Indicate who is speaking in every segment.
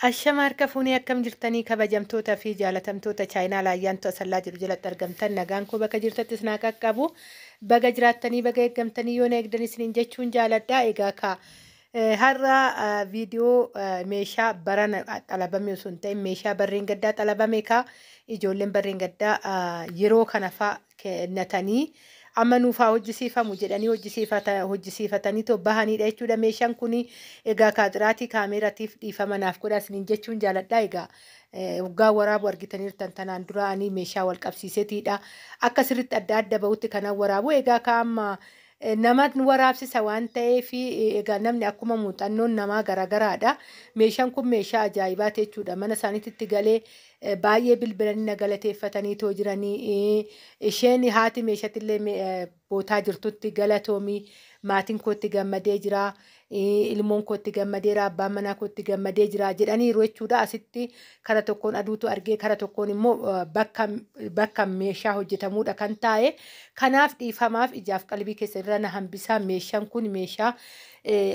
Speaker 1: Ashama harka fuunee akkam jirtanii kabajamtoota fi jaalatamtoota chaayinaa laayyaantu asallaa jiru jalatti argamtan nagaan koo bakka jirtattis naa qaqqabu baga jiraattanii baga eeggamtanii yoo na eegdan isiniin jechuun jaaladha. Egaa ka har'a viidiyoo meeshaa barana xalabame osoo hin ta'in meeshaa barreen gaddaa xalabame ka ijoolleen barreen gaddaa yeroo kana fa'a kennatanii amma nuufaa hojjisiifamu jedhanii hojjisiifatanii too bahanidha jechuudha. Meeshaan kun egaa kaaxiraatii kaameeraatiif dhiifama naaf godhaa isiniin jechuun jaaladha. Egaa waggaa waraabu argitaniirtan tanaan dura ani meeshaa wal qabsiiseetiidha. Akka sirriitti adda adda bahutti kanan waraabu egaa ka amma nama waraabsisa waan ta'eef egaa namni akkuma muuxannoon namaa garaagaraadha. Meeshaan kun meeshaa ajaa'ibaati jechuudha. Mana isaaniitti galee baay'ee bilbilanii na galateeffatanii too jiranii. Isheen haati meeshatillee bootaa jirtutti galatoomii maatiin kootti gammadee jira. Ilmoon kootti gammadeera abbaan manaa kootti gammadee jira jedhaniiru jechuudha. Asitti kara tokkoon aduutu argee kara tokkoon immoo bakka meeshaa hojjetamuudha kan taa'e. Kanaaf dhiifamaaf ijaaf qalbii keessa irra na hambisaa meeshaan kun meeshaa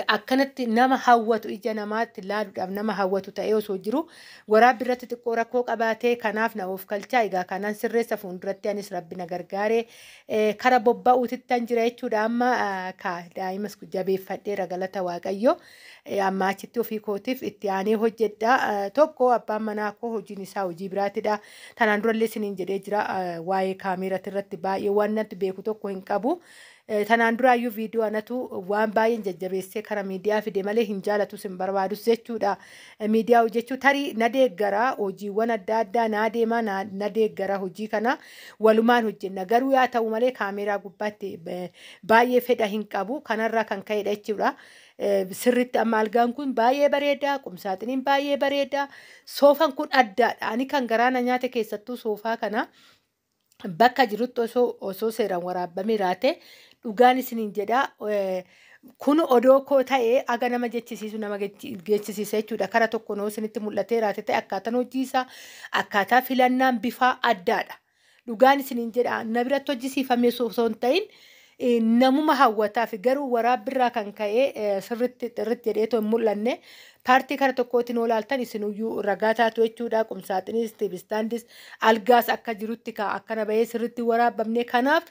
Speaker 1: akkanatti nama hawwatu ija namaatti laaluudhaaf nama hawwatu ta'ee osoo jiru waraabbi irratti xiqqoo rakkoo qabaatee kanaaf na of galchaa. Egaa kanaan sirreessa fuulduratti anis rabbi na gargaaree kara bobba'uutittan jira jechuudha. Amma ka daa'imas jabeeffadheera galata waaqayyo amma achitti ofii kootiif itti aanee hojjedha. Tokko abbaan manaa koo hojiin isaa hojii biraatidha. Tanaan durallee isiniin jedhee jira waa'ee kaameeraati irratti baay'ee waan natti beeku tokko hin qabu. Tanaan duraayyuu viidiyoo anatu waan baay'een jajjabeessee kara miidiyaa fide malee hin jaalatus hin barbaadus jechuudha. Miidiyaa hojjechuu tarii na deeggara hojiiwwan adda addaa naa deema na deeggara hojii kana walumaan hojjenna. Garuu yaa ta'u malee kaameeraa gubbaatti baay'ee fedha hin qabu kanarraa kan ka'edha jechuudha. Sirriitti amma algaan kun baay'ee bareeda qumsaaxiniin baay'ee bareeda soofaan kun addaadha. Ani kan garaana nyaate keessattuu soofaa kana bakka jirutti osoo seeraan waraabamee raate dhugaan isiniin jedha. Kun odoo koo ta'ee aga nama jechisiisu nama jechisiisa jechuudha. Kara tokkoon hoo isinitti mul'atee raate ta'e akkaataan hojii isaa akkaataa filannaan bifaa addaadha. Dhugaan isiniin jedha na biratti hojjisiifamee osoo hin ta'in namuma hawwataaf garuu waraabbirraa kan ka'e sirriitti irratti jedheetoo hin mul'anne paartii kara tokkootiin olaaltan isinuyyuu ragaa taatu jechuudha. Qumsaaxinis, tiivistaandis, algaas akka jirutti akkana bahee sirriitti waraabamne kanaaf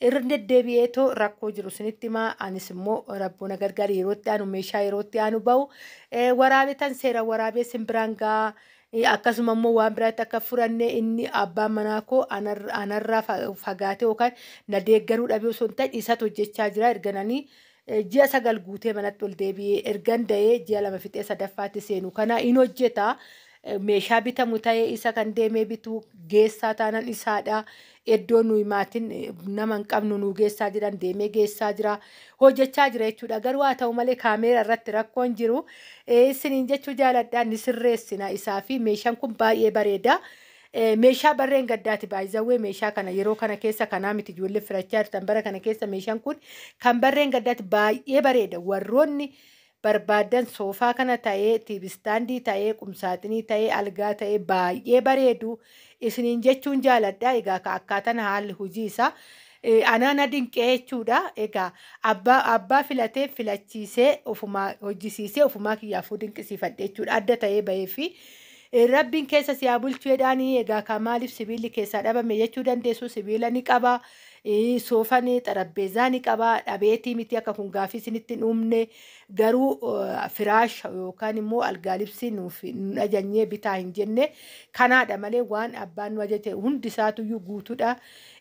Speaker 1: irra deddeebi'eetoo rakkoo jiru isinitti himaa. Anis immoo rabboona gargaar yerootti aanu meeshaa yerootti aanu bahu waraabetan seera waraabee simbiraan gahaa. Akkasuma immoo waan biraatti akka furanne inni abbaan manaa koo anarraa fagaatee yookaan na deeggaruu dhabee osoo hin ta'in isatu hojjechaa jira. Ergananii ji'a 9 guutee manatti ol deebi'ee ergan da'ee ji'a 2 fixee sadaffaatti seenu kana in hojjeta. Meeshaa bitamu ta'ee isa kan deemee bitu geessaa taanan isaadha. Iddoo nuyi maatiin nama hin qabnu nu geessaa jiran deemee geessaa jira. Hojjechaa jira jechuudha. Garuu haa ta'u malee kaameera irratti rakkoon jiru. Isiniin jechuu jaaladha ni sirreessina isaa fi meeshaan kun baay'ee bareeda. Meeshaa barreen gaddaati baay'izawwee meeshaa kana yeroo kana keessa kanaa miti ijoollee filachaa jirtan bara kana keessa meeshaan kun kan barreen gaddaati baay'ee bareeda. Warroonni barbaadan soofaa kana ta'ee tiivistaandii ta'ee qumsaaxinii ta'ee algaa ta'ee baay'ee bareedu isiniin jechuun jaaladha. Egaa akkaataan haalli hojii isaa anaan dinqee jechuudha. Egaa abbaa filatee filachiisee ofumaa hojjisiisee ofumaa kiyyaafuu dinqisiifadhe jechuudha. Adda ta'ee bahee fi rabbiin keessa si haa bulchu jedhaanii egaa ka maaliif sibiilli keessaa dhabame jechuu dandeessu. Sibiila ni qaba, soofaan xarapheezaa ni qaba, dhabeetii miti akka kun gaafii isinitti hin uumne garuu firaasha yookaan immoo algaalibsii nuuf nu ajajnee bitaa hin jenne kanaadha malee waan abbaan nu ajaje hundi isaatuyyuu guutuudha.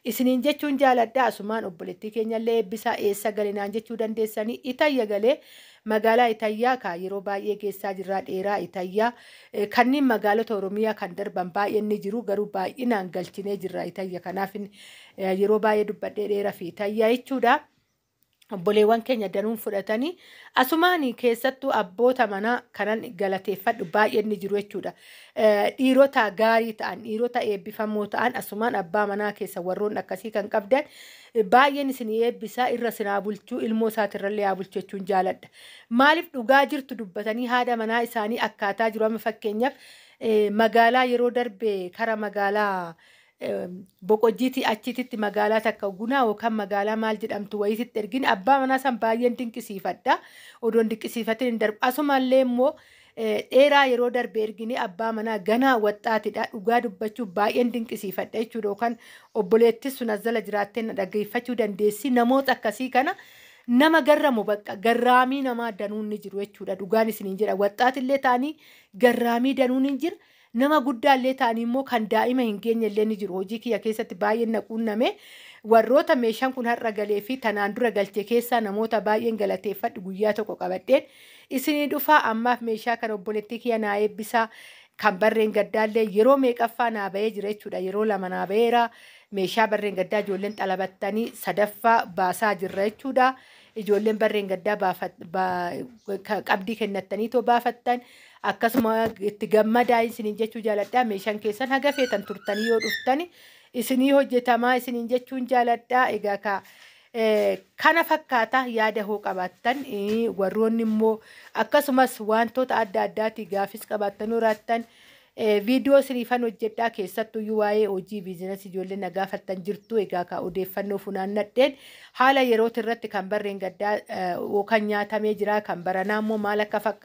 Speaker 1: Isiniin jechuun jaaladha. Asumaan obboleettii keenyallee eebbisaa eessa galinaan jechuu dandeessanii Itayya galee magaalaa Itayyaa ka yeroo baay'ee geessaa jirraa dheeraa Itayyaa kanneen magaalota Oromiyaa kan darban baay'een ni jiru garuu baay'inaan galchinee jirra Itayya kanaaf yeroo baay'ee dubbadhee dheeraa fi Itayyaa jechuudha. Obboleewwan keenya danuun fudhatanii asumaan keessattuu abboota manaa kanan galateeffadhu baay'een ni jiru jechuudha. Dhiirota gaarii ta'an, dhiirota eebbifamoo ta'an asumaan abbaa manaa keessa warroonni akkasii kan qabdan baay'een isin eebbisaa irra sinaa bulchuu ilmoo isaatirrallee haa bulchu jechuun jaaladha. Maaliif dhugaa jirtu dubbatanii haadha manaa isaanii akkaataa jiru amma fakkeenyaaf magaalaa yeroo darbe kara magaalaa Boqojjiitii achiititti magaalaa takka gunaa yookaan magaalaa maal jedhamtu wayiititti ergin abbaa manaa san baay'een dinqisiifadha. Odoon dinqisiifatin hin darbu. Asumallee immoo Dheeraa yeroo darbe ergine abbaa manaa ganaa waxxaatidha. Dhugaa dubbachuuf baay'een dinqisiifadha jechuudha. Yookaan obboleettis sun as jala jiraattee na dhaggeeffachuu dandeessi. Namoota akkasii kana nama garramu bakka garraamii namaa danuun ni jiru jechuudha. Dhugaan isiniin jedha. Waxxaatillee ta'anii garraamii danuun hin jira. Nama guddaallee ta'anii immoo kan daa'ima hin geenye illee ni jiru. Hojii kiyya keessatti baay'een na quunname. Warroota meeshaan kun har'a galee fi tanaan dura galche keessaa namoota baay'een galateeffadhu guyyaa tokko qabadheen isinii dhufaa. Ammaaf meeshaa kana obboleettii kiyya naa eebbisaa. Kan barreen gaddaallee yeroo meeqaffaa naa bahee jira jechuudha. Yeroo 2 naa baheera. Meeshaa barreen gaddaa ijoolleen xalabattanii 3ffaa baasaa jirra jechuudha. Ijoolleen barreen gaddaa qabdii kennattanii too baafattan akkasuma itti gammadaa isiniin jechuu jaaladha. Meeshaan keessan haga feetan turtanii yoo dhuftani isinii hojjetamaa isiniin jechuun jaaladha. Egaa ka kana fakkaata yaada hoo qabaattan warroonni immoo akkasumas wantoota adda addaati gaafis qabaattan horaattan viidiyoo isiniifan hojjedhaa. Keessattuyyuu waa'ee hojii biizinasii ijoolleen na gaafattan jirtu. Egaa ka odeeffannoo funaannadheen haala yerootti irratti kan barreen gaddaa yookaan nyaatamee jira kan baranaa immoo maal akka fakkaatu.